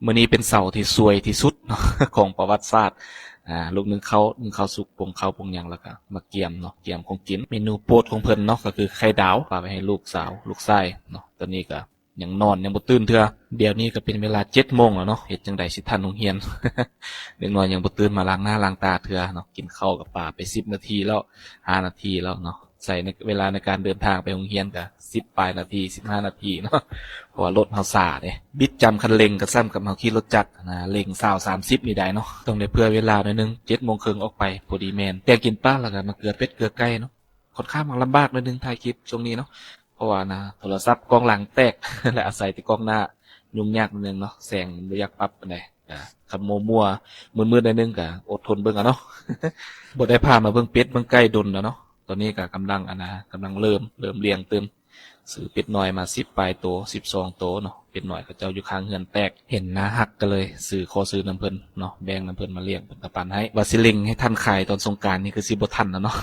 ມື້ນີ້ເປັນເຊົ້າທີ່ສວຍທີ່ສຸດເນາະ ຂອງປະຫວັດສາດ. ອ່າ ລູກໜຶ້ງເຂົ້າ ໜຶ້ງເຂົ້າສຸກ ປົງເຂົ້າປົງຫຍັງ ແລ້ວກໍມາກຽມເນາະ ກຽມຂອງກິນ. ເມນູໂປດຂອງເພິ່ນເນາະ ກໍຄືໄຂ່ດາວ ຝາກໄວ້ໃຫ້ລູກສາວ ລູກຊາຍເນາະ. ຕອນນີ້ກໍຍັງນອນ ຍັງບໍ່ຕື່ນເທື່ອ. ດຽວນີ້ກໍເປັນເວລາເຈັດໂມງແລ້ວເນາະ ເຮັດຈັ່ງໃດຊິທັນໂຮງຮຽນ. ເດັກນ້ອຍຍັງບໍ່ຕື່ນມາລ້າງໜ້າລ້າງຕາເທື່ອເນາະ. ກິນເຂົ້າກັບປາໄປສິບນາທີແລ້ວ ຫ້ານາທີແລ້ວເນາະ. ໃຊ້ໃນເວລາໃນການເດີນທາງໄປໂຮງຮຽນກໍສິບປາຍນາທີ ສິບຫ້ານາທີເນາະ ເພາະວ່າລົດເຮົາຊ້າເດ້. ບິດຈຳຄັນເລັ່ງກໍສ່ຳກັບເຮົາຂີ່ລົດຈັກນະ ເລັ່ງຊາວ ສາມສິບນີ້ໄດ້ເນາະ. ຕ້ອງໄດ້ເຜື່ອເວລາໜ້ອຍໜຶ່ງ ເຈັດໂມງເຄິ່ງອອກໄປ ພໍດີແມ່ນແຕ່ງກິນປາ ແລ້ວກໍມາເກືອເປັດເກືອໄກ່ເນາະ. ຂ້ອນຂ້າງລຳບາກໜ້ອຍໜຶ່ງ ຖ່າຍຄລິບຊ່ວງນີ້ເນາະ ເພາະວ່ານະ ໂທລະສັບກ້ອງຫຼັງແຕກ ແລະ ອາໄສແຕ່ກ້ອງໜ້າ ຫຍຸ້ງຍາກໜ້ອຍໜຶ່ງເນາະ ແສງມັນບໍ່ຢາກປັບປານໃດ. ກະຄັນມົວໆ ມືດໆໜ້ອຍໜຶ່ງກະອົດທົນເບິ່ງເອົາເນາະ ບໍ່ໄດ້ພາມາເບິ່ງເປັດເບິ່ງໄກ່ດົນແລ້ວເນາະ. ຕອນນີ້ກະກຳລັງ ອັນນະ ກຳລັງເລີ່ມ ເລີ່ມລ້ຽງຕື່ມ ຊື້ເປັດນ້ອຍມາສິບປາຍໂຕ ສິບສອງໂຕເນາະ. ເປັດນ້ອຍເຂົາເຈົ້າຢູ່ຂ້າງເຮືອນແຕກ ເຫັນໜ້າຮັກກໍເລີຍຊື້ ຂໍຊື້ນຳເພິ່ນເນາະ ແບ່ງນຳເພິ່ນມາລ້ຽງ ເພິ່ນກໍປັນໃຫ້. ວ່າຊິເລັ່ງໃຫ້ທັນຂາຍຕອນສົງການນີ້ ຄືຊິບໍ່ທັນແລ້ວເນາະ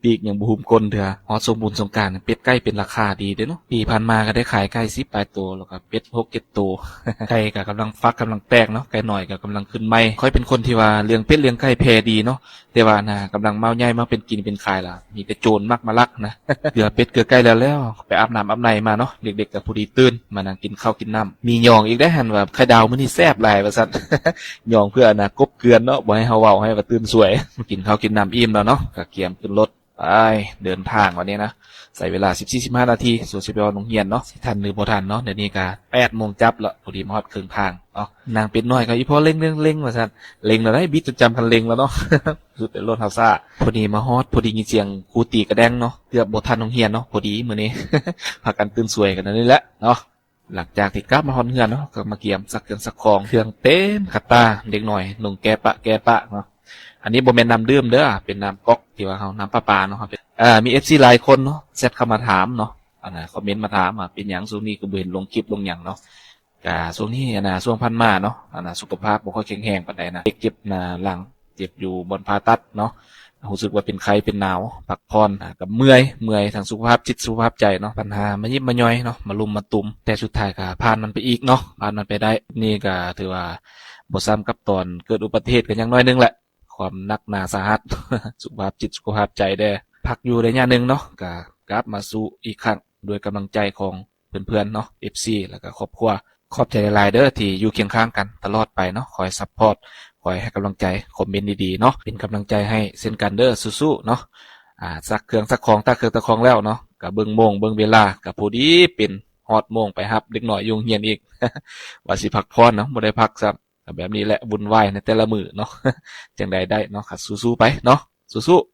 ປີກຍັງບໍ່ຫຸ້ມກົ້ນເທື່ອ. ຮອດຊ່ວງບຸນສົງການ ເປັດໄກ່ເປັນລາຄາດີເດ້ເນາະ. ປີຜ່ານມາກໍໄດ້ຂາຍໄກ່ສິບປາຍໂຕ ແລ້ວກໍເປັດຫົກເຈັດໂຕ. ໄກ່ກໍກຳລັງຟັກກຳລັງແຕກເນາະ ໄກ່ນ້ອຍກໍກຳລັງຂຶ້ນໃໝ່. ຂ້ອຍເປັນຄົນທີ່ວ່າລ້ຽງເປັດລ້ຽງໄກ່ແຜ່ດີເນາະ ແຕ່ວ່ານະ ກຳລັງເມົາໃຫຍ່ມາເປັນກິນເປັນຂາຍລະ ມີແຕ່ໂຈນມັກມາລັກນະ ເກືອເປັດເກືອໄກ່ແລ້ວໆ ໄປອາບນ້ຳອາບໃນມາເນາະ. ເດັກໆກໍພໍດີຕື່ນ ມານັ່ງກິນເຂົ້າກິນນ້ຳ. ມີຫຍໍ້ງອີກໄດ້ຫັ້ນວ່າ ໄຂ່ດາວມື້ນີ້ແຊບຫຼາຍວ່າຊັ້ນ ຫຍໍ້ງເພື່ອນະ ກົບເກືອນເນາະ ບໍ່ໃຫ້ເຮົາເວົ້າ ໃຫ້ວ່າຕື່ນສວຍ. ກິນເຂົ້າກິນນ້ຳອີ່ມແລ້ວເນາະ ກໍກຽມຂຶ້ນລົດ ໄປເດີນທາງວັນນີ້ນະ. ໃຊ້ເວລາສິບສີ່ ສິບຫ້ານາທີ ສ່ວນຊິໄປຮອດໂຮງຮຽນເນາະ ຊິທັນຫຼືບໍ່ທັນເນາະ. ດຽວນີ້ກະແປດໂມງຈັບແລ້ວ ພໍດີມາຮອດເຄິ່ງທາງເນາະ. ນາງເປັດນ້ອຍກໍອີ່ພໍ່ເລັ່ງໆໆວ່າຊັ້ນ ເລັ່ງແລ້ວໄດ໋ ບິດຈົນຈຳຄັນເລັ່ງແລ້ວເນາະ ສຸດແຕ່ລົດເຮົາຊ້າ. ພໍດີມາຮອດ ພໍດີຍິນສຽງຄູຕີກະແດງເນາະ ເກືອບບໍ່ທັນໂຮງຮຽນເນາະ. ພໍດີມື້ນີ້ ພາກັນຕື່ນສວຍກັນອັນນີ້ແຫຼະເນາະ. ຫຼັງຈາກທີ່ກັບມາຮອດເຮືອນເນາະ ກໍມາກຽມຊັກເຄື່ອງຊັກຂອງ ເຄື່ອງເຕັມຄັດຕາ ເດັກນ້ອຍນຸ່ງແກະປະແກະປະເນາະ. ອັນນີ້ບໍ່ແມ່ນນ້ຳດື່ມເດີ ເປັນນ້ຳກັອກທີ່ວ່າເຮົາ ນ້ຳປະປາເນາະ. ເຮົາເປັນ ເອີ ມີເອັຟຊີຫຼາຍຄົນເນາະ ແຊັດເຂົ້າມາຖາມເນາະ ອັນນະ ຄອມເມັນມາຖາມວ່າເປັນຫຍັງຊ່ວງນີ້ຄືບໍ່ເຫັນລົງຄລິບລົງຫຍັງເນາະ. ກະຊ່ວງນີ້ ອັນນະ ຊ່ວງຜ່ານມາເນາະ ອັນນະ ສຸຂະພາບບໍ່ຄ່ອຍແຂງແຮງປານໃດນະ ເຈັບໜ້າຫຼັງ ເຈັບຢູ່ບ່ອນຜ່າຕັດເນາະ ຮູ້ສຶກວ່າເປັນໄຂ້ເປັນໜາວ ພັກຜ່ອນ ກະເມື່ອຍ ເມື່ອຍທັງສຸຂະພາບຈິດ ສຸຂະພາບໃຈເນາະ. ບັນຫາມາຍິບມາຍ່ອຍເນາະ ມາລຸມມາຕຸມ ແຕ່ສຸດທ້າຍກະຜ່ານມັນໄປອີກເນາະ ຜ່ານມັນໄປໄດ້. ນີ້ກະຖືວ່າບໍ່ຊ້ຳກັບຕອນເກີດອຸບັດຕິເຫດ ກະຍັງໜ້ອຍໜຶ່ງແຫຼະ ຄວາມໜັກໜາສາຫັດ ສຸຂະພາບຈິດ ສຸຂະພາບໃຈແດ່. ພັກຢູ່ໄລຍະໜຶ່ງເນາະ ກະກັບມາສູ້ອີກຄັ້ງ ດ້ວຍກຳລັງໃຈຂອງ ເພື່ອນໆເນາະ ເອັຟຊີ ແລ້ວກໍຄອບຄົວ. ຂອບໃຈຫຼາຍໆເດີ ທີ່ຢູ່ຄຽງຂ້າງກັນຕະຫຼອດໄປເນາະ ຄອຍຊັບພອດ ຄອຍໃຫ້ກຳລັງໃຈ ຄອມເມັນດີໆເນາະ ເປັນກຳລັງໃຈໃຫ້ເຊັ່ນກັນເດີ ສູ້ໆເນາະ. ອາ ຊັກເຄື່ອງຊັກຂອງ ຕາກເຄື່ອງຕາກຂອງແລ້ວເນາະ ກະເບິ່ງໂມງເບິ່ງເວລາ ກະພໍດີເປັນຮອດໂມງໄປຮັບເດັກນ້ອຍຢູ່ໂຮງຮຽນອີກ ວ່າຊິພັກຜ່ອນເນາະ ບໍ່ໄດ້ພັກຊ້ຳ. ກະແບບນີ້ແຫຼະ ວຸ່ນວາຍໃນແຕ່ລະມື້ເນາະ ຈັ່ງໃດໄດ້ເນາະ ກະສູ້ໆໄປເນາະ ສູ້ໆ.